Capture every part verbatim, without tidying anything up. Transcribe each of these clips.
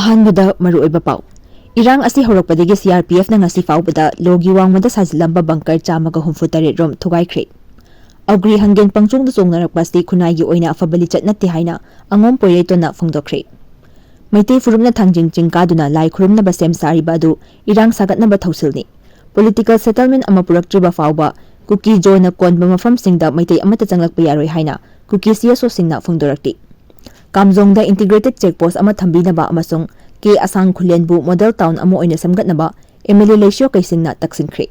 ꯑꯍꯥꯟꯕꯗ ꯃꯔꯨꯑꯣꯏꯕ ꯄꯥꯎ꯫ ꯏꯔꯥꯡ ꯑꯁꯤ ꯍꯧꯔꯛꯄꯗꯒꯤ ꯁꯤ ꯑꯥꯔ ꯄꯤ ꯑꯦꯐꯅ ꯉꯁꯤ ꯐꯥꯎꯕꯗ ꯂꯣꯒꯤ ꯋꯥꯡꯃꯗ ꯁꯥꯖꯤꯜꯂꯝꯕ ꯕꯪꯀꯔ ꯆꯥꯝꯃꯒ ꯍꯨꯝꯐꯨ ꯇꯔꯦꯠ ꯔꯣꯝ ꯊꯨꯒꯥꯏꯈ꯭ꯔꯦ꯫ ꯑꯒ꯭ꯔꯤ ꯍꯪꯒꯦꯟ ꯄꯪꯆꯣꯡꯗ ꯆꯣꯡꯅꯔꯛꯄ ꯑꯁꯤ ꯈꯨꯟꯅꯥꯏꯒꯤ ꯑꯣꯏꯅ ꯑꯐꯕ ꯂꯤꯆꯠ ꯅꯠꯇꯦ ꯍꯥꯏꯅ ꯑꯉꯣꯝ ꯄꯣꯏꯔꯩꯇꯣꯟꯅ ꯐꯣꯡꯗꯣꯛꯈ꯭ꯔꯦ꯫ ꯃꯩꯇꯩ ꯐꯨꯔꯨꯞꯅ ꯊꯥꯡꯖꯤꯡ ꯆꯤꯡ ꯀꯥꯗꯨꯅ ꯂꯥꯏ ꯈꯨꯔꯨꯝꯅꯕ ꯁꯦꯝ ꯁꯥꯔꯤꯕ ꯑꯗꯨ ꯏꯔꯥꯡ ꯁꯥꯒꯠꯅꯕ ꯊꯧꯁꯤꯜꯅꯤ꯫ ꯄꯣꯂꯤꯇꯤꯀꯦꯜ ꯁꯦꯇꯜꯃꯦꯟ ꯑꯃ ꯄꯨꯔꯛꯇ꯭ꯔꯤꯕ ꯐꯥꯎꯕ ꯀꯨꯀꯤ ꯖꯣꯅ ꯀꯣꯟꯕ ꯃꯐꯝꯁꯤꯡꯗ ꯃꯩꯇꯩ ꯑꯃꯠꯇ ꯆꯪꯂꯛꯄ ꯌꯥꯔꯣꯏ ꯍꯥꯏꯅ ꯀꯨꯀꯤ ꯁꯤ ꯑꯦꯁ ꯑꯣꯁꯤꯡꯅ ꯐꯣꯡꯗꯣꯔꯛꯂꯤ꯫ ꯀꯥꯝꯖꯣꯡꯗ ꯏꯟꯇꯤꯒ꯭ꯔꯦꯇꯦꯗ ꯆꯦꯛ ꯄꯣꯁ ꯑꯃ ꯊꯝꯕꯤꯅꯕ ꯑꯃꯁꯨꯡ ꯀꯦ ꯑꯁꯥꯡ ꯈꯨꯂꯦꯟꯕꯨ ꯃꯣꯗꯦꯜ ꯇꯥꯎꯟ ꯑꯃ ꯑꯣꯏꯅ ꯁꯦꯝꯒꯠꯅꯕ ꯑꯦꯝ ꯑꯦꯜ ꯑꯦ ꯂꯩꯁꯤꯌꯣ ꯀꯩꯁꯤꯡꯅ ꯇꯛꯁꯤꯟꯈ꯭ꯔꯦ꯫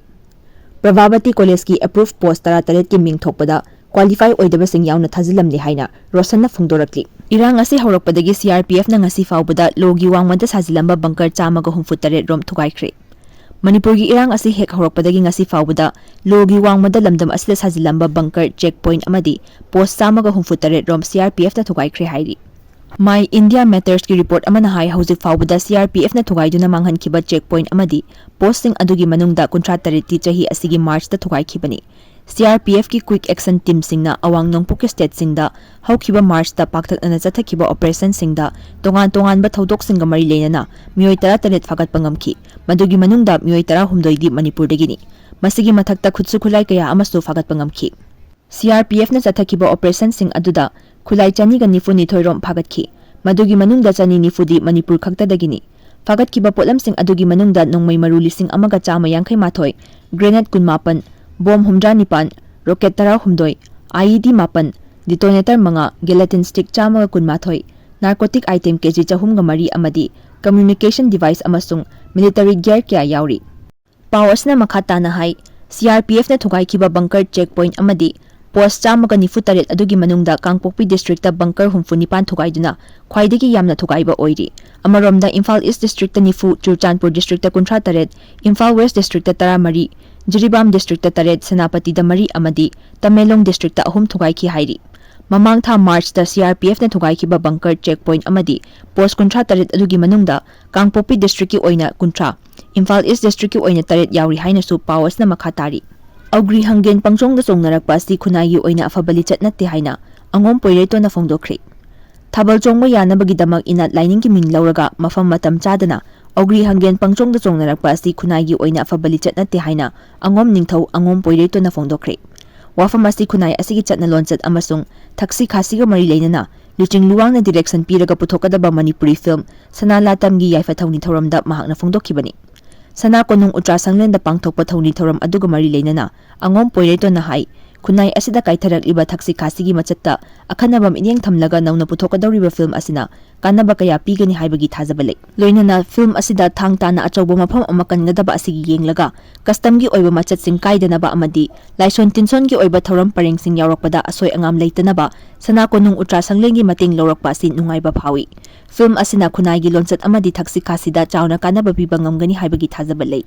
ꯄ꯭ꯔꯚꯥꯕꯇꯤ ꯀꯣꯂꯦꯖꯀꯤ ꯑꯦꯄ꯭ꯔꯨꯚ ꯄꯣꯁ ꯇꯔꯥꯇꯔꯦꯠꯀꯤ ꯃꯤꯡ ꯊꯣꯛꯄꯗ ꯀ꯭ꯋꯥꯂꯤꯐꯥꯏ ꯑꯣꯏꯗꯕꯁꯤꯡ ꯌꯥꯎꯅ ꯊꯥꯖꯤꯜꯂꯝꯂꯦ ꯍꯥꯏꯅ ꯔꯣꯁꯟꯅ ꯐꯣꯡꯗꯣꯔꯛꯂꯤ꯫ ꯏꯔꯥꯡ ꯑꯁꯤ ꯍꯧꯔꯛꯄꯗꯒꯤ ꯁꯤ ꯑꯥꯔ ꯄꯤ ꯑꯦꯐꯅ ꯉꯁꯤ ꯐꯥꯎꯕꯗ ꯂꯣꯒꯤ ꯋꯥꯡꯃꯗ ꯁꯥꯖꯤꯜꯂꯝꯕ ꯕꯪꯀꯔ ꯆꯥꯝꯃꯒ ꯍꯨꯝꯐꯨ ꯇꯔꯦꯠ ꯔꯣꯝ ꯊꯨꯒꯥꯏꯈ꯭ꯔꯦ꯫ ꯃꯅꯤꯄꯨꯔꯒꯤ ꯏꯔꯥꯡ ꯑꯁꯤ ꯍꯦꯛ ꯍꯧꯔꯛꯄꯗꯒꯤ ꯉꯁꯤ ꯐꯥꯎꯕꯗ ꯂꯣꯒꯤ ꯋꯥꯡꯃꯗ ꯂꯝꯗꯝ ꯑꯁꯤꯗ ꯁꯥꯖꯤꯜꯂꯝꯕ ꯕꯪꯀꯔ ꯆꯦꯛ ꯄꯣꯏꯟꯠ ꯑꯃꯗꯤ ꯄꯣꯁ ꯆꯥꯝꯃꯒ ꯍꯨꯝꯐꯨ ꯇꯔꯦꯠ ꯔꯣꯝ ꯁꯤ ꯑꯥꯔ ꯄꯤ ꯑꯦꯐꯅ ꯊꯨꯒꯥꯏꯈ꯭ꯔꯦ ꯍꯥꯏꯔꯤ꯫ ꯃꯥꯏ ꯏꯟꯗꯤꯌꯥ ꯃꯦꯇꯔꯁꯀꯤ ꯔꯤꯄꯣꯔꯠ ꯑꯃꯅ ꯍꯥꯏ, ꯍꯧꯖꯤꯛ ꯐꯥꯎꯕꯗ ꯁꯤ ꯑꯥꯔ ꯄꯤ ꯑꯦꯐꯅ ꯊꯨꯒꯥꯏꯗꯨꯅ ꯃꯥꯡꯍꯟꯈꯤꯕ ꯆꯦꯛ ꯄꯣꯏꯟꯠ ꯑꯃꯗꯤ ꯄꯣꯁꯁꯤꯡ ꯑꯗꯨꯒꯤ ꯃꯅꯨꯡꯗ ꯀꯨꯟꯊ꯭ꯔꯥ ꯇꯔꯦꯠꯇꯤ ꯆꯍꯤ ꯑꯁꯤꯒꯤ ꯃꯥꯔꯆꯇ ꯊꯨꯒꯥꯏꯈꯤꯕꯅꯤ꯫ ꯁꯤ ꯑꯥꯔ ꯄꯤ ꯑꯦꯐꯀꯤ ꯀ꯭ꯋꯤꯛ ꯑꯦꯛꯁꯟ ꯇꯤꯝꯁꯤꯡꯅ ꯑꯋꯥꯡ ꯅꯣꯡꯄꯣꯛꯀꯤ ꯁ꯭ꯇꯦꯠꯁꯤꯡꯗ ꯍꯧꯈꯤꯕ ꯃꯥꯔꯆꯇ ꯄꯥꯛꯇꯛꯅꯅ ꯆꯠꯊꯈꯤꯕ ꯑꯣꯄꯔꯦꯁꯟꯁꯤꯡꯗ ꯇꯣꯉꯥꯟ ꯇꯣꯉꯥꯟꯕ ꯊꯧꯗꯣꯛꯁꯤꯡꯒ ꯃꯔꯤ ꯂꯩꯅꯅ ꯃꯤꯑꯣꯏ ꯇꯔꯥꯇꯔꯦꯠ ꯐꯥꯒꯠꯄ ꯉꯝꯈꯤ꯫ ꯃꯗꯨꯒꯤ ꯃꯅꯨꯡꯗ ꯃꯤꯑꯣꯏ ꯇꯔꯥꯍꯨꯝꯗꯣꯏꯗꯤ ꯃꯅꯤꯄꯨꯔꯗꯒꯤꯅꯤ꯫ ꯃꯁꯤꯒꯤ ꯃꯊꯛꯇ ꯈꯨꯠꯁꯨ ꯈꯨꯠꯂꯥꯏ ꯀꯌꯥ ꯑꯃꯁꯨ ꯐꯥꯒꯠꯄ ꯉꯝꯈꯤ꯫ ꯁꯤ ꯑꯥꯔ ꯄꯤ ꯑꯦꯐꯅ ꯆꯠꯊꯈꯤꯕ ꯑꯣꯄꯔꯦꯁꯟꯁꯤꯡ ꯑꯗꯨꯗ ꯈꯨꯠꯂꯥꯏ ꯆꯅꯤꯒ ꯅꯤꯐꯨ ꯅꯤꯊꯣꯏ ꯔꯣꯝ ꯐꯥꯒꯠꯈꯤ꯫ ꯃꯗꯨꯒꯤ ꯃꯅꯨꯡꯗ ꯆꯅꯤ ꯅꯤꯐꯨꯗꯤ ꯃꯅꯤꯄꯨꯔ ꯈꯛꯇꯗꯒꯤꯅꯤ꯫ ꯐꯥꯒꯠꯈꯤꯕ ꯄꯣꯠꯂꯝꯁꯤꯡ ꯑꯗꯨꯒꯤ ꯃꯅꯨꯡꯗ ꯅꯣꯡꯃꯩ ꯃꯔꯨ ꯂꯤꯁꯤꯡ ꯑꯃꯒ ꯆꯥꯝꯃ ꯌꯥꯡꯈꯩ ꯃꯥꯊꯣꯏ, ꯒ꯭ꯔꯦꯅꯦꯗ ꯀꯨꯟꯃꯥꯄꯟ, ꯕꯣꯝ ꯍꯨꯝꯗ꯭ꯔꯥ ꯅꯤꯄꯥꯟ, ꯔꯣꯀꯦꯠ ꯇꯔꯥꯍꯨꯝꯗꯣꯏ, ꯑꯥꯏ ꯏ ꯗꯤ ꯃꯥꯄꯟ, ꯗꯤꯇꯣꯅꯦꯇꯔ ꯃꯉꯥ, ꯒꯦꯂꯦꯇꯤꯟ ꯁ꯭ꯇꯤꯛ ꯆꯥꯝꯃꯒ ꯀꯨꯟꯃꯥꯊꯣꯏ, ꯅꯥꯔꯀꯣꯇꯤꯛ ꯑꯥꯏꯇꯦꯝ ꯀꯦꯖꯤ ꯆꯍꯨꯝꯒ ꯃꯔꯤ ꯑꯃꯗꯤ ꯀꯝꯃ꯭ꯌꯨꯅꯤꯀꯦꯁꯟ ꯗꯤꯚꯥꯏꯁ ꯑꯃꯁꯨꯡ ꯃꯤꯂꯤꯇꯔꯤ ꯒꯤꯌꯔ ꯀꯌꯥ ꯌꯥꯎꯔꯤ꯫ ꯄꯥꯎ ꯑꯁꯤꯅ ꯃꯈꯥ ꯇꯥꯅ ꯍꯥꯏ, ꯁꯤ ꯑꯥꯔ ꯄꯤ ꯑꯦꯐꯅ ꯊꯨꯒꯥꯏꯈꯤꯕ ꯕꯪꯀꯔ ꯆꯦꯛ ꯄꯣꯏꯟꯠ ꯑꯃꯗꯤ ꯄꯣꯁ ꯆꯥꯝꯃꯒ ꯅꯤꯐꯨ ꯇꯔꯦꯠ ꯑꯗꯨꯒꯤ ꯃꯅꯨꯡꯗ ꯀꯥꯡꯄꯣꯛꯄꯤ ꯗꯤꯁꯇ꯭ꯔꯤꯛꯇ ꯕꯪꯀꯔ ꯍꯨꯝꯐꯨ ꯅꯤꯄꯥꯟ ꯊꯨꯒꯥꯏꯗꯨꯅ ꯈ꯭ꯋꯥꯏꯗꯒꯤ ꯌꯥꯝꯅ ꯊꯨꯒꯥꯏꯕ ꯑꯣꯏꯔꯤ꯫ ꯑꯃꯔꯣꯝꯗ ꯏꯝꯐꯥꯜ ꯏꯁ ꯗꯤꯁꯇ꯭ꯔꯤꯛꯇ ꯅꯤꯐꯨ, ꯆꯨꯔꯆꯥꯟꯄꯨꯔ ꯗꯤꯁꯇ꯭ꯔꯤꯛꯇ ꯀꯨꯟꯊ꯭ꯔꯥ ꯇꯔꯦꯠ, ꯏꯝꯐꯥꯜ ꯋꯦꯁ ꯗꯤꯁꯇ꯭ꯔꯤꯛꯇ ꯇꯔꯥꯃꯔꯤ, ꯖꯤꯔꯤꯕꯥꯝ ꯗꯤꯁꯇ꯭ꯔꯤꯛꯇ ꯇꯔꯦꯠ, ꯁꯦꯅꯥꯄꯇꯤꯗ ꯃꯔꯤ ꯑꯃꯗꯤ ꯇꯃꯦꯡꯂꯣꯡ ꯗꯤꯁꯇ꯭ꯔꯤꯛꯇ ꯑꯍꯨꯝ ꯊꯨꯒꯥꯏꯈꯤ ꯍꯥꯏꯔꯤ꯫ ꯃꯃꯥꯡ ꯊꯥ ꯃꯥꯔꯆꯇ ꯁꯤ ꯑꯥꯔ ꯄꯤ ꯑꯦꯐꯅ ꯊꯨꯒꯥꯏꯈꯤꯕ ꯕꯪꯀꯔ ꯆꯦꯛ ꯄꯣꯏꯟꯠ ꯑꯃꯗꯤ ꯄꯣꯁ ꯀꯨꯟꯊ꯭ꯔꯥ ꯇꯔꯦꯠ ꯑꯗꯨꯒꯤ ꯃꯅꯨꯡꯗ ꯀꯥꯡꯄꯣꯛꯄꯤ ꯗꯤꯁꯇ꯭ꯔꯤꯛꯀꯤ ꯑꯣꯏꯅ ꯀꯨꯟꯊ꯭ꯔꯥ, ꯏꯝꯐꯥꯜ ꯏꯁ ꯗꯤꯁꯇ꯭ꯔꯤꯛꯀꯤ ꯑꯣꯏꯅ ꯇꯔꯦꯠ ꯌꯥꯎꯔꯤ ꯍꯥꯏꯅꯁꯨ ꯄꯥꯎ ꯑꯁꯤꯅ ꯃꯈꯥ ꯇꯥꯔꯤ꯫ ꯑꯒ꯭ꯔꯤ ꯍꯪꯒꯦꯟ ꯄꯪꯆꯣꯡꯗ ꯆꯣꯡꯅꯔꯛꯄ ꯑꯁꯤ ꯈꯨꯟꯅꯥꯏꯒꯤ ꯑꯣꯏꯅ ꯑꯐꯕ ꯂꯤꯆꯠ ꯅꯠꯇꯦ ꯍꯥꯏꯅ ꯑꯉꯣꯝ ꯄꯣꯏꯔꯩꯇꯣꯟꯅ ꯐꯣꯡꯗꯣꯛꯈ꯭ꯔꯦ꯫ ꯊꯥꯕꯜ ꯆꯣꯡꯕ ꯌꯥꯅꯕꯒꯤꯗꯃꯛ ꯏꯅꯥꯠ ꯂꯥꯏꯅꯤꯡꯒꯤ ꯃꯤꯡ ꯂꯧꯔꯒ ꯃꯐꯝ ꯃꯇꯝ ꯆꯥꯗꯅ ꯑꯧꯒ꯭ꯔꯤ ꯍꯪꯒꯦꯟ ꯄꯪꯆꯣꯡꯗ ꯆꯣꯡꯅꯔꯛꯄ ꯑꯁꯤ ꯈꯨꯟꯅꯥꯏꯒꯤ ꯑꯣꯏꯅ ꯑꯐꯕ ꯂꯤꯆꯠ ꯅꯠꯇꯦ ꯍꯥꯏꯅ ꯑꯉꯣꯝ ꯅꯤꯡꯊꯧ ꯑꯉꯣꯝ ꯄꯣꯏꯔꯩꯇꯣꯟꯅ ꯐꯣꯡꯗꯣꯛꯈ꯭ꯔꯦ꯫ ꯋꯥꯐꯝ ꯑꯁꯤ ꯈꯨꯟꯅꯥꯏ ꯑꯁꯤꯒꯤ ꯆꯠꯅ ꯂꯣꯟꯆꯠ ꯑꯃꯁꯨꯡ ꯊꯛꯁꯤ ꯈꯥꯁꯤꯒ ꯃꯔꯤ ꯂꯩꯅꯅ ꯂꯨꯆꯤꯡ ꯂꯨꯋꯥꯡꯅ direction ꯄꯤꯔꯒ ꯄꯨꯊꯣꯛꯀꯗꯕ ꯃꯅꯤꯄꯨꯔꯤ film ꯁꯅꯥ ꯂꯥꯇꯝꯒꯤ ꯌꯥꯏꯐ ꯊꯧꯅꯤ ꯊꯧꯔꯝꯗ ꯃꯍꯥꯛꯅ ꯐꯣꯡꯗꯣꯛꯈꯤꯕꯅꯤ꯫ ꯁꯅꯥ ꯀꯣꯅꯨꯡ ꯎꯇ꯭ꯔꯥ ꯁꯪꯂꯦꯟꯗ ꯄꯥꯡꯊꯣꯛꯄ ꯊꯧꯅꯤ ꯊꯧꯔꯝ ꯑꯗꯨꯒ ꯃꯔꯤ ꯂꯩꯅꯅ ꯑꯉꯣꯝ ꯄꯣꯏꯔꯩꯇꯣꯟꯅ ꯍꯥꯏ, ꯈꯨꯟꯅꯥꯏ ꯑꯁꯤꯗ ꯀꯥꯏꯊꯔꯛꯂꯤꯕ ꯊꯛꯁꯤ ꯈꯥꯁꯤꯒꯤ ꯃꯆꯠꯇ ꯑꯈꯟꯅꯕ ꯃꯤꯠꯌꯦꯡ ꯊꯝꯂꯒ ꯅꯧꯅ ꯄꯨꯊꯣꯛꯀꯗꯧꯔꯤꯕ film ꯑꯁꯤꯅ ꯀꯥꯟꯅꯕ ꯀꯌꯥ ꯄꯤꯒꯅꯤ ꯍꯥꯏꯕꯒꯤ ꯊꯥꯖꯕ ꯂꯩ꯫ ꯂꯣꯏꯅꯅ film ꯑꯁꯤꯗ ꯊꯥꯡ ꯇꯥꯅ ꯑꯆꯧꯕ ꯃꯐꯝ ꯑꯃ ꯀꯟꯒꯗꯕ ꯑꯁꯤꯒꯤ ꯌꯦꯡꯂꯒ customꯒꯤ ꯑꯣꯏꯕ ꯃꯆꯠꯁꯤꯡ ꯀꯥꯏꯗꯅꯕ ꯑꯃꯗꯤ ꯂꯥꯏꯁꯣꯟ ꯇꯤꯟꯁꯣꯟꯒꯤ ꯑꯣꯏꯕ ꯊꯧꯔꯝ ꯄꯔꯦꯡꯁꯤꯡ ꯌꯥꯎꯔꯛꯄꯗ ꯑꯁꯣꯏ ꯑꯉꯥꯝ ꯂꯩꯇꯅꯕ ꯁꯅꯥ ꯀꯣꯅꯨꯡ ꯎꯇ꯭ꯔꯥ ꯁꯪꯂꯦꯟꯒꯤ ꯃꯇꯦꯡ ꯂꯧꯔꯛꯄ ꯑꯁꯤ ꯅꯨꯡꯉꯥꯏꯕ ꯐꯥꯎꯏ꯫ Film ꯑꯁꯤꯅ ꯈꯨꯟꯅꯥꯏꯒꯤ ꯂꯣꯟꯆꯠ ꯑꯃꯗꯤ ꯊꯛꯁꯤ ꯈꯥꯁꯤꯗ ꯆꯥꯎꯅ ꯀꯥꯟꯅꯕ ꯄꯤꯕ ꯉꯝꯒꯅꯤ ꯍꯥꯏꯕꯒꯤ ꯊꯥꯖꯕ ꯂꯩ꯫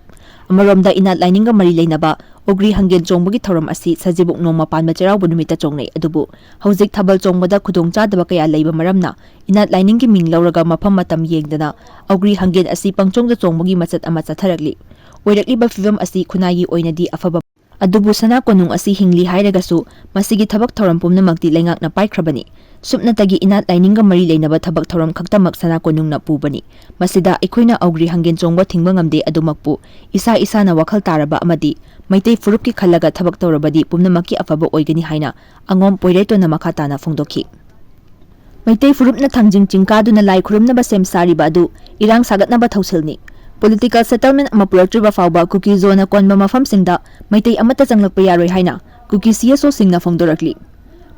ꯑꯃꯔꯣꯝꯗ ꯏꯅꯥꯠ ꯂꯥꯏꯅꯤꯡꯒ ꯃꯔꯤ ꯂꯩꯅꯕ ꯑꯣꯒ꯭ꯔꯤ ꯍꯪꯒꯦꯟ ꯆꯣꯡꯕꯒꯤ ꯊꯧꯔꯝ ꯑꯁꯤ ꯁꯖꯤꯕꯨ ꯅꯣꯡꯃ ꯄꯥꯟꯕ ꯆꯩꯔꯥꯎꯕ ꯅꯨꯃꯤꯠꯇ ꯆꯣꯡꯅꯩ꯫ ꯑꯗꯨꯕꯨ ꯍꯧꯖꯤꯛ ꯊꯥꯕꯜ ꯆꯣꯡꯕꯗ ꯈꯨꯗꯣꯡꯆꯥꯗꯕ ꯀꯌꯥ ꯂꯩꯕ ꯃꯔꯝꯅ ꯏꯅꯥꯠ ꯂꯥꯏꯅꯤꯡꯒꯤ ꯃꯤꯡ ꯂꯧꯔꯒ ꯃꯐꯝ ꯃꯇꯝ ꯌꯦꯡꯗꯅ ꯑꯧꯒ꯭ꯔꯤ ꯍꯪꯒꯦꯟ ꯑꯁꯤ ꯄꯪꯆꯣꯡꯗ ꯆꯣꯡꯕꯒꯤ ꯃꯆꯠ ꯑꯃ ꯆꯠꯊꯔꯛꯂꯤ꯫ ꯑꯣꯏꯔꯛꯂꯤꯕ ꯐꯤꯕꯝ ꯑꯁꯤ ꯈꯨꯟꯅꯥꯏꯒꯤ ꯑꯣꯏꯅꯗꯤ ꯑꯐꯕ, ꯑꯗꯨꯕꯨ ꯁꯅꯥ ꯀꯣꯅꯨꯡ ꯑꯁꯤ ꯍꯤꯡꯂꯤ ꯍꯥꯏꯔꯒꯁꯨ ꯃꯁꯤꯒꯤ ꯊꯕꯛ ꯊꯧꯔꯝ ꯄꯨꯝꯅꯃꯛꯇꯤ ꯂꯩꯉꯥꯛꯅ ꯄꯥꯏꯈ꯭ꯔꯕꯅꯤ꯫ ꯁꯨꯞꯅꯇꯒꯤ ꯏꯅꯥꯠ ꯂꯥꯏꯅꯤꯡꯒ ꯃꯔꯤ ꯂꯩꯅꯕ ꯊꯕꯛ ꯊꯧꯔꯝ ꯈꯛꯇꯃꯛ ꯁꯅꯥ ꯀꯣꯅꯨꯡꯅ ꯄꯨꯕꯅꯤ꯫ ꯃꯁꯤꯗ ꯑꯩꯈꯣꯏꯅ ꯑꯧꯒ꯭ꯔꯤ ꯍꯪꯒꯦꯟ ꯆꯣꯡꯕ ꯊꯤꯡꯕ ꯉꯝꯗꯦ꯫ ꯑꯗꯨꯃꯛꯄꯨ ꯏꯁꯥ ꯏꯁꯥꯅ ꯋꯥꯈꯜ ꯇꯥꯔꯕ ꯑꯃꯗꯤ ꯃꯩꯇꯩ ꯐꯨꯔꯨꯞꯀꯤ ꯈꯜꯂꯒ ꯊꯕꯛ ꯇꯧꯔꯕꯗꯤ ꯄꯨꯝꯅꯃꯛꯀꯤ ꯑꯐꯕ ꯑꯣꯏꯒꯅꯤ ꯍꯥꯏꯅ ꯑꯉꯣꯝ ꯄꯣꯏꯔꯩꯇꯣꯟꯅ ꯃꯈꯥ ꯇꯥꯅ ꯐꯣꯡꯗꯣꯛꯈꯤ꯫ ꯃꯩꯇꯩ ꯐꯨꯔꯨꯞꯅ ꯊꯥꯡꯖꯤꯡ ꯆꯤꯡ ꯀꯥꯗꯨꯅ ꯂꯥꯏ ꯈꯨꯔꯨꯝꯅꯕ ꯁꯦꯝ ꯁꯥꯔꯤꯕ ꯑꯗꯨ ꯏꯔꯥꯡ ꯁꯥꯒꯠꯅꯕ ꯊꯧꯁꯤꯜꯅꯤ꯫ Political settlement ꯑꯃ ꯄꯨꯔꯛꯇ꯭ꯔꯤꯕ ꯐꯥꯎꯕ ꯀꯨꯀꯤ ꯖꯣꯅ ꯀꯣꯟꯕ ꯃꯐꯝꯁꯤꯡꯗ ꯃꯩꯇꯩ ꯑꯃꯠꯇ ꯆꯪꯂꯛꯄ ꯌꯥꯔꯣꯏ ꯍꯥꯏꯅ ꯀꯨꯀꯤ CSOꯁꯤꯡꯅ ꯐꯣꯡꯗꯣꯔꯛꯂꯤ꯫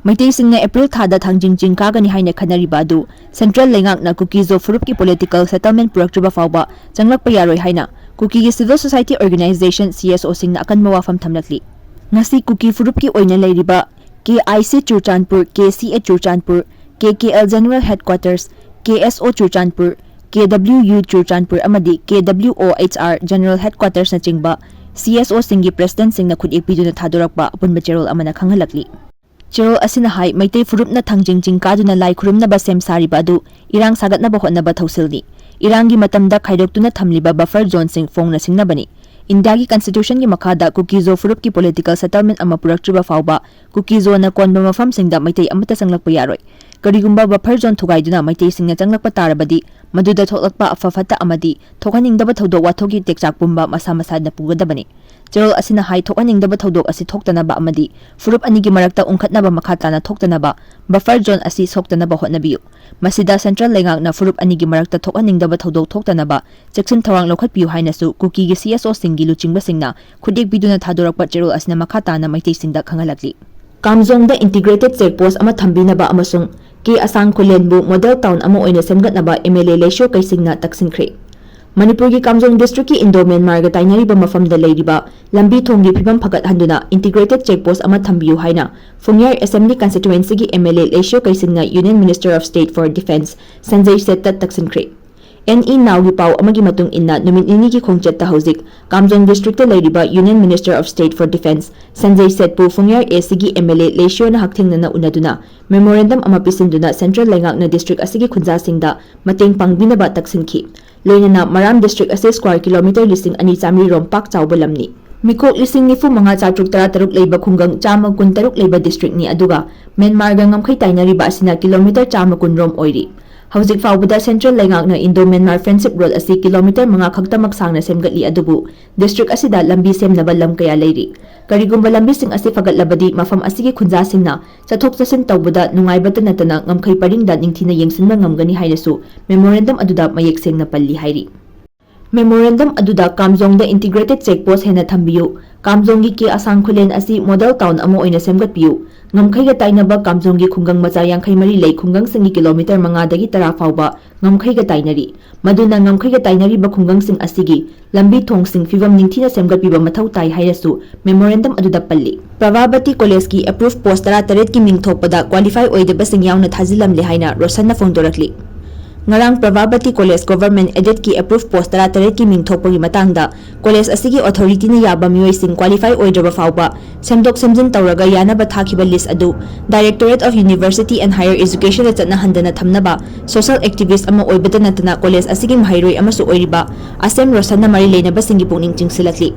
ꯃꯩꯇꯩꯁꯤꯡꯅ ꯑꯦꯄ꯭ꯔꯤꯜ ꯊꯥꯗ ꯊꯥꯡꯖꯤꯡ ꯆꯤꯡ ꯀꯥꯒꯅꯤ ꯍꯥꯏꯅ ꯈꯟꯅꯔꯤꯕ ꯑꯗꯨ central ꯂꯩꯉꯥꯛꯅ ꯀꯨꯀꯤ ꯖꯣ ꯐꯨꯔꯨꯞꯀꯤ political settlement ꯄꯨꯔꯛꯇ꯭ꯔꯤꯕ ꯐꯥꯎꯕ ꯆꯪꯂꯛꯄ ꯌꯥꯔꯣꯏ ꯍꯥꯏꯅ ꯀꯨꯀꯤꯒꯤ civil society organization CSOꯁꯤꯡꯅ ꯑꯀꯟꯕ ꯋꯥꯐꯝ ꯊꯝꯂꯛꯂꯤ꯫ ꯉꯁꯤ ꯀꯨꯀꯤ ꯐꯨꯔꯨꯞꯀꯤ ꯑꯣꯏꯅ ꯂꯩꯔꯤꯕ KIC Churachandpur, KCA Churachandpur, KKL General Headquarters, KSO Churachandpur, KWU Churachandpur ꯑꯃꯗꯤ KWOHR General Headquartersꯅꯆꯤꯡꯕ CSOꯁꯤꯡꯒꯤ presidentꯁꯤꯡꯅ ꯈꯨꯠꯌꯦꯛ ꯄꯤꯗꯨꯅ ꯊꯥꯗꯣꯔꯛꯄ ꯑꯄꯨꯟꯕ ꯆꯦꯔꯣꯜ ꯑꯃꯅ ꯈꯪꯍꯜꯂꯛꯂꯤ꯫ ꯆꯦꯔꯣꯜ ꯑꯁꯤꯅ ꯍꯥꯏ, ꯃꯩꯇꯩ ꯐꯨꯔꯨꯞꯅ ꯊꯥꯡꯖꯤꯡ ꯆꯤꯡ ꯀꯥꯗꯨꯅ ꯂꯥꯏ ꯈꯨꯔꯨꯝꯅꯕ ꯁꯦꯝ ꯁꯥꯔꯤꯕ ꯑꯗꯨ ꯏꯔꯥꯡ ꯁꯥꯒꯠꯅꯕ ꯍꯣꯠꯅꯕ ꯊꯧꯁꯤꯜꯅꯤ꯫ ꯏꯔꯥꯡꯒꯤ ꯃꯇꯝꯗ ꯈꯥꯏꯗꯣꯛꯇꯨꯅ ꯊꯝꯂꯤꯕ buffer zoneꯁꯤꯡ ꯐꯣꯡꯅ ꯁꯤꯡꯅꯕꯅꯤ꯫ ꯏꯟꯗꯤꯌꯥꯒꯤ constitutionꯒꯤ ꯃꯈꯥꯗ ꯀꯨꯀꯤ ꯖꯣ ꯐꯨꯔꯨꯞꯀꯤ political settlement ꯑꯃ ꯄꯨꯔꯛꯇ꯭ꯔꯤꯕ ꯐꯥꯎꯕ ꯀꯨꯀꯤ ꯖꯣꯅ ꯀꯣꯟꯕ ꯃꯐꯝꯁꯤꯡꯗ ꯃꯩꯇꯩ ꯑꯃꯠꯇ ꯆꯪꯂꯛꯄ ꯌꯥꯔꯣꯏ꯫ ꯀꯔꯤꯒꯨꯝꯕ buffer zone ꯊꯨꯒꯥꯏꯗꯨꯅ ꯃꯩꯇꯩꯁꯤꯡꯅ ꯆꯪꯂꯛꯄ ꯇꯥꯔꯕꯗꯤ, ꯃꯗꯨꯗ ꯊꯣꯛꯂꯛꯄ ꯑꯐ ꯐꯠꯇ ꯑꯃꯗꯤ ꯊꯣꯛꯍꯟꯅꯤꯡꯗꯕ ꯊꯧꯗꯣꯛ ꯋꯥꯊꯣꯛꯀꯤ ꯇꯦꯛꯆꯥꯛ ꯄꯨꯝꯕ ꯃꯁꯥ ꯃꯁꯥꯅ ꯄꯨꯒꯗꯕꯅꯤ꯫ ꯆꯦꯔꯣꯜ ꯑꯁꯤꯅ ꯍꯥꯏ, ꯊꯣꯛꯍꯟꯅꯤꯡꯗꯕ ꯊꯧꯗꯣꯛ ꯑꯁꯤ ꯊꯣꯛꯇꯅꯕ ꯑꯃꯗꯤ ꯐꯨꯔꯨꯞ ꯑꯅꯤꯒꯤ ꯃꯔꯛꯇ ꯎꯪꯈꯠꯅꯕ ꯃꯈꯥ ꯇꯥꯅ ꯊꯣꯛꯇꯅꯕ buffer zone ꯑꯁꯤ ꯁꯣꯛꯇꯅꯕ ꯍꯣꯠꯅꯕꯤꯌꯨ꯫ ꯃꯁꯤꯗ central ꯂꯩꯉꯥꯛꯅ ꯐꯨꯔꯨꯞ ꯑꯅꯤꯒꯤ ꯃꯔꯛꯇ ꯊꯣꯛꯍꯟꯅꯤꯡꯗꯕ ꯊꯧꯗꯣꯛ ꯊꯣꯛꯇꯅꯕ ꯆꯦꯛꯁꯤꯟ ꯊꯧꯔꯥꯡ ꯂꯧꯈꯠꯄꯤꯌꯨ ꯍꯥꯏꯅꯁꯨ ꯀꯨꯀꯤꯒꯤ C S Oꯁꯤꯡꯒꯤ ꯂꯨꯆꯤꯡꯕꯁꯤꯡꯅ ꯈꯨꯠꯌꯦꯛ ꯄꯤꯗꯨꯅ ꯊꯥꯗꯣꯔꯛꯄ ꯆꯦꯔꯣꯜ ꯑꯁꯤꯅ ꯃꯈꯥ ꯇꯥꯅ ꯃꯩꯇꯩꯁꯤꯡꯗ ꯈꯪꯍꯜꯂꯛꯂꯤ꯫ ꯀꯥꯝꯖꯣꯡꯗ integrated check post ꯑꯃ ꯊꯝꯕꯤꯅꯕ ꯑꯃꯁꯨꯡ ꯀꯦ ꯑꯁꯥꯡ ꯈꯨꯂꯦꯟꯕꯨ model town ꯑꯃ ꯑꯣꯏꯅ ꯁꯦꯝꯒꯠꯅꯕ M L A ꯂꯩꯁ꯭ꯌꯣ ꯀꯩꯁꯤꯡꯅ ꯇꯛꯁꯤꯟꯈ꯭ꯔꯦ꯫ ꯃꯅꯤꯄꯨꯔꯒꯤ ꯀꯥꯝꯖꯣꯡ districtꯀꯤ Indo-Myanmarꯒ ꯇꯥꯏꯅꯔꯤꯕ ꯃꯐꯝꯗ ꯂꯩꯔꯤꯕ ꯂꯝꯕꯤ ꯊꯣꯡꯒꯤ ꯐꯤꯕꯝ ꯐꯒꯠꯍꯟꯗꯨꯅ integrated check post ꯑꯃ ꯊꯝꯕꯤꯌꯨ ꯍꯥꯏꯅ ꯐꯨꯡꯌꯥꯔ Assembly Constituencyꯒꯤ M L A ꯂꯩꯁ꯭ꯌꯣ ꯀꯩꯁꯤꯡꯅ Union Minister of State for Defence ꯁꯟꯖꯩ ꯁꯦꯠꯇ ꯇꯛꯁꯤꯟꯈ꯭ꯔꯦ꯫ N E Nowꯒꯤ ꯄꯥꯎ ꯑꯃꯒꯤ ꯃꯇꯨꯡ ꯏꯟꯅ, ꯅꯨꯃꯤꯠ ꯅꯤꯅꯤꯒꯤ ꯈꯣꯡꯆꯠꯇ ꯍꯧꯖꯤꯛ ꯀꯥꯝꯖꯣꯡ districtꯇ ꯂꯩꯔꯤꯕ Union Minister of State for Defence ꯁꯟꯖꯩ ꯁꯦꯠꯄꯨ ꯐꯨꯡꯌꯥꯔ ACꯒꯤ M L A ꯂꯩꯁ꯭ꯌꯣꯅ ꯍꯛꯊꯦꯡꯅꯅ ꯎꯅꯗꯨꯅ memorandum ꯑꯃ ꯄꯤꯁꯤꯟꯗꯨꯅ central ꯂꯩꯉꯥꯛꯅ district ꯑꯁꯤꯒꯤ ꯈꯨꯟꯖꯥꯁꯤꯡꯗ ꯃꯇꯦꯡ ꯄꯥꯡꯕꯤꯅꯕ ꯇꯛꯁꯤꯟꯈꯤ꯫ ꯂꯣꯏꯅꯅ ꯃꯔꯥꯝ district ꯑꯁꯤ square kilometre ꯂꯤꯁꯤꯡ ꯑꯅꯤ ꯆꯥꯃꯔꯤ ꯔꯣꯝ ꯄꯥꯛ ꯆꯥꯎꯕ ꯂꯝꯅꯤ꯫ ꯃꯤꯀꯣꯛ ꯂꯤꯁꯤꯡ ꯅꯤꯐꯨ ꯃꯉꯥ ꯆꯥꯇ꯭ꯔꯨꯛ ꯇꯔꯥ ꯇꯔꯨꯛ ꯂꯩꯕ ꯈꯨꯡꯒꯪ ꯆꯥꯝꯃ ꯀꯨꯟ ꯇꯔꯨꯛ ꯂꯩꯕ districtꯅꯤ, ꯑꯗꯨꯒ ꯃ꯭ꯌꯥꯟꯃꯥꯔꯒ ꯉꯝꯈꯩ ꯇꯥꯏꯅꯔꯤꯕ ꯑꯁꯤꯅ kilometre ꯆꯥꯝꯃ ꯀꯨꯟ ꯔꯣꯝ ꯑꯣꯏꯔꯤ꯫ ꯍꯧꯖꯤꯛ ꯐꯥꯎꯕꯗ central ꯂꯩꯉꯥꯛꯅ Indo-Myanmar Friendship Road ꯑꯁꯤ kilometre ꯃꯉꯥ ꯈꯛꯇꯃꯛ ꯁꯥꯡꯅ ꯁꯦꯝꯒꯠꯂꯤ, ꯑꯗꯨꯕꯨ district ꯑꯁꯤꯗ ꯂꯝꯕꯤ ꯁꯦꯝꯅꯕ ꯂꯝ ꯀꯌꯥ ꯂꯩꯔꯤ꯫ ꯀꯔꯤꯒꯨꯝꯕ ꯂꯝꯕꯤꯁꯤꯡ ꯑꯁꯤ ꯐꯒꯠꯂꯕꯗꯤ ꯃꯐꯝ ꯑꯁꯤꯒꯤ ꯈꯨꯟꯖꯥꯁꯤꯡꯅ ꯆꯠꯊꯣꯛ ꯆꯠꯁꯤꯟ ꯇꯧꯕꯗ ꯅꯨꯡꯉꯥꯏꯕꯇ ꯅꯠꯇꯅ ꯉꯝꯈꯩ ꯄꯔꯤꯡꯗ ꯅꯤꯡꯊꯤꯅ ꯌꯦꯡꯁꯤꯟꯕ ꯉꯝꯒꯅꯤ ꯍꯥꯏꯅꯁꯨ memorandum ꯑꯗꯨꯗ ꯃꯌꯦꯛ ꯁꯦꯡꯅ ꯄꯜꯂꯤ ꯍꯥꯏꯔꯤ꯫ Memorandum ꯑꯗꯨꯗ ꯀꯥꯝꯖꯣꯡꯗ integrated check post ꯍꯦꯟꯅ ꯊꯝꯕꯤꯌꯨ, ꯀꯥꯝꯖꯣꯡꯒꯤ ꯀꯦ ꯑꯁꯥꯡ ꯈꯨꯂꯦꯟ ꯑꯁꯤ model town ꯑꯃ ꯑꯣꯏꯅ ꯁꯦꯝꯒꯠꯄꯤꯌꯨ, ꯉꯝꯈꯩꯒ ꯇꯥꯏꯅꯕ ꯀꯥꯝꯖꯣꯡꯒꯤ ꯈꯨꯡꯒꯪ ꯃꯆꯥ ꯌꯥꯡꯈꯩ ꯃꯔꯤ ꯂꯩ, ꯈꯨꯡꯒꯪꯁꯤꯡꯒꯤ kilometre ꯃꯉꯥꯗꯒꯤ ꯇꯔꯥ ꯐꯥꯎꯕ ꯉꯝꯈꯩꯒ ꯇꯥꯏꯅꯔꯤ, ꯃꯗꯨꯅ ꯉꯝꯈꯩꯒ ꯇꯥꯏꯅꯔꯤꯕ ꯈꯨꯡꯒꯪꯁꯤꯡ ꯑꯁꯤꯒꯤ ꯂꯝꯕꯤ ꯊꯣꯡꯁꯤꯡ ꯐꯤꯕꯝ ꯅꯤꯡꯊꯤꯅ ꯁꯦꯝꯒꯠꯄꯤꯕ ꯃꯊꯧ ꯇꯥꯏ ꯍꯥꯏꯅꯁꯨ memorandum ꯑꯗꯨꯗ ꯄꯜꯂꯤ꯫ ꯄ꯭ꯔꯚꯥꯕꯇꯤ ꯀꯣꯂꯦꯖꯀꯤ approve post ꯇꯔꯥ ꯇꯔꯦꯠꯀꯤ ꯃꯤꯡ ꯊꯣꯛꯄꯗ qualify ꯑꯣꯏꯗꯕꯁꯤꯡ ꯌꯥꯎꯅ ꯊꯥꯖꯤꯜꯂꯝꯂꯦ ꯍꯥꯏꯅ ꯔꯣꯁꯟꯅ ꯐꯣꯡꯗꯣꯔꯛꯂꯤ꯫ ꯉꯔꯥꯡ ꯄ꯭ꯔꯚꯥꯕꯇꯤ ꯀꯣꯂꯦꯖ government aided ꯀꯤ approve post ꯇꯔꯥ ꯇꯔꯦꯠꯀꯤ ꯃꯤꯡ ꯊꯣꯛꯄꯒꯤ ꯃꯇꯥꯡꯗ ꯀꯣꯂꯦꯖ ꯑꯁꯤꯒꯤ authority ꯅ ꯌꯥꯕ ꯃꯤꯑꯣꯏꯁꯤꯡ qualify ꯑꯣꯏꯗ꯭ꯔꯕ ꯐꯥꯎꯕ ꯁꯦꯝꯗꯣꯛ ꯁꯦꯝꯖꯤꯟ ꯇꯧꯔꯒ ꯌꯥꯅꯕ ꯊꯥꯈꯤꯕ list ꯑꯗꯨ Directorate of University and Higher Education ꯗ ꯆꯠꯅꯍꯟꯗꯅ ꯊꯝꯅꯕ social activist ꯑꯃ ꯑꯣꯏꯕꯇ ꯅꯠꯇꯅ ꯀꯣꯂꯦꯖ ꯑꯁꯤꯒꯤ ꯃꯍꯩꯔꯣꯏ ꯑꯃꯁꯨ ꯑꯣꯏꯔꯤꯕ ꯑꯁꯦꯝ ꯔꯣꯁꯟꯅ ꯃꯔꯤ ꯂꯩꯅꯕꯁꯤꯡꯒꯤ ꯄꯨꯛꯅꯤꯡ ꯆꯤꯡꯁꯤꯜꯂꯛꯂꯤ꯫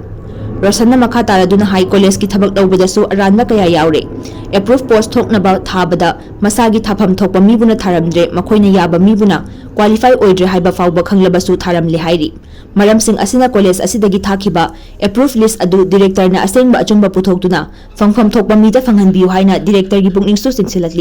ꯔꯣꯁꯟꯅ ꯃꯈꯥ ꯇꯥꯔꯗꯨꯅ ꯍꯥꯏ, ꯀꯣꯂꯦꯖꯀꯤ ꯊꯕꯛ ꯂꯧꯕꯗꯁꯨ ꯑꯔꯥꯟꯕ ꯀꯌꯥ ꯌꯥꯎꯔꯦ꯫ ꯑꯦꯄ꯭ꯔꯨꯐ ꯄꯣꯁ ꯊꯣꯛꯅꯕ ꯊꯥꯕꯗ ꯃꯁꯥꯒꯤ ꯊꯥꯐꯝ ꯊꯣꯛꯄ ꯃꯤꯕꯨꯅ ꯊꯥꯔꯝꯗ꯭ꯔꯦ, ꯃꯈꯣꯏꯅ ꯌꯥꯕ ꯃꯤꯕꯨꯅ ꯀ꯭ꯋꯥꯂꯤꯐꯥꯏ ꯑꯣꯏꯗ꯭ꯔꯦ ꯍꯥꯏꯕ ꯐꯥꯎꯕ ꯈꯪꯂꯕꯁꯨ ꯊꯥꯔꯝꯂꯦ ꯍꯥꯏꯔꯤ꯫ ꯃꯔꯝꯁꯤꯡ ꯑꯁꯤꯅ ꯀꯣꯂꯦꯖ ꯑꯁꯤꯗꯒꯤ ꯊꯥꯈꯤꯕ ꯑꯦꯄ꯭ꯔꯨꯐ ꯂꯤꯁ ꯑꯗꯨ ꯗꯤꯔꯦꯛꯇꯔꯅ ꯑꯁꯦꯡꯕ ꯑꯆꯨꯝꯕ ꯄꯨꯊꯣꯛꯇꯨꯅ ꯐꯪꯐꯝ ꯊꯣꯛꯄ ꯃꯤꯗ ꯐꯪꯍꯟꯕꯤꯌꯨ ꯍꯥꯏꯅ ꯗꯤꯔꯦꯛꯇꯔꯒꯤ ꯄꯨꯛꯅꯤꯡꯁꯨ ꯆꯤꯡꯁꯤꯜꯂꯛꯂꯤ꯫